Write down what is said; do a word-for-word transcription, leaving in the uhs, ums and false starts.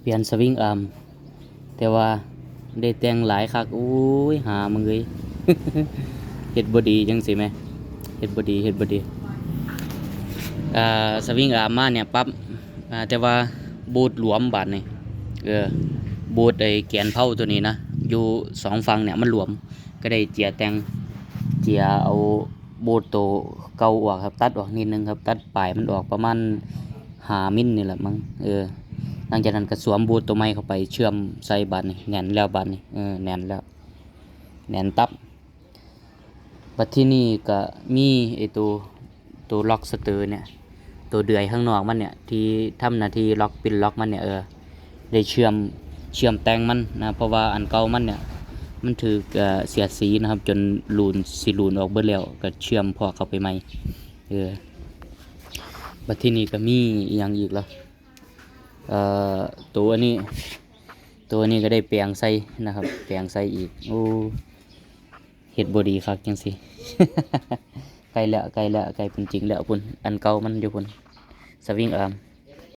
ปลี่ยนสวิงอาร์ม แต่ว่าได้แต่งหลายคัก โอ้ย หามึงเอ้ย เฮ็ดบ่ดีจังซี่แหม เฮ็ดบ่ดี เฮ็ดบ่ดี อ่า สวิงอาร์มมาเนี่ยปั๊บ อ่า แต่ว่าโบสหลวมบาดนี้ เออ โบสไอ้แกนเพลาตัวนี้นะ อยู่สองฝั่งเนี่ยมันหลวม ก็ได้เจียแต่ง เจียเอาโบสโตเก่าออกครับ ตัดออกนิดนึงครับ ตัดปลายมันออกประมาณห้ามิลนี่แหละมั้ง เออ หลังจากนั้นก็สวมโบสโตใหม่เข้าไป เชื่อมใส่บาดนี้ แน่นแล้วบาดนี้ เออ แน่นแล้ว แน่นตับ บัดทีนี้ก็มีไอ้ตัว ตัวล็อกสเตอร์เนี่ย ตัวเดือยข้างนอกมันเนี่ย ที่ทำหน้าที่ล็อก เป็นล็อกมันเนี่ย เออ ได้เชื่อม เชื่อมแต่งมันนะ เพราะว่าอันเก่ามันเนี่ย มันถืก เอ่อ เสียดสีนะครับ จนหลุน สิหลุนออกเบิดแล้ว ก็เชื่อมพอกเข้าไปใหม่ เออ บัดทีนี้ก็มีอีหยังอีกล่ะ เอ่อ ตัวอันนี้ ตัวนี้ก็ได้แปลงใส่นะครับ แปลงใส่อีก โอ้ เฮ็ดบ่ดีคักจังซี่ ใกล้แล้ว ใกล้แล้ว ใกล้เป็นจริงแล้วพุ้น อันเก่ามันอยู่พุ้น สวิงอาร์ม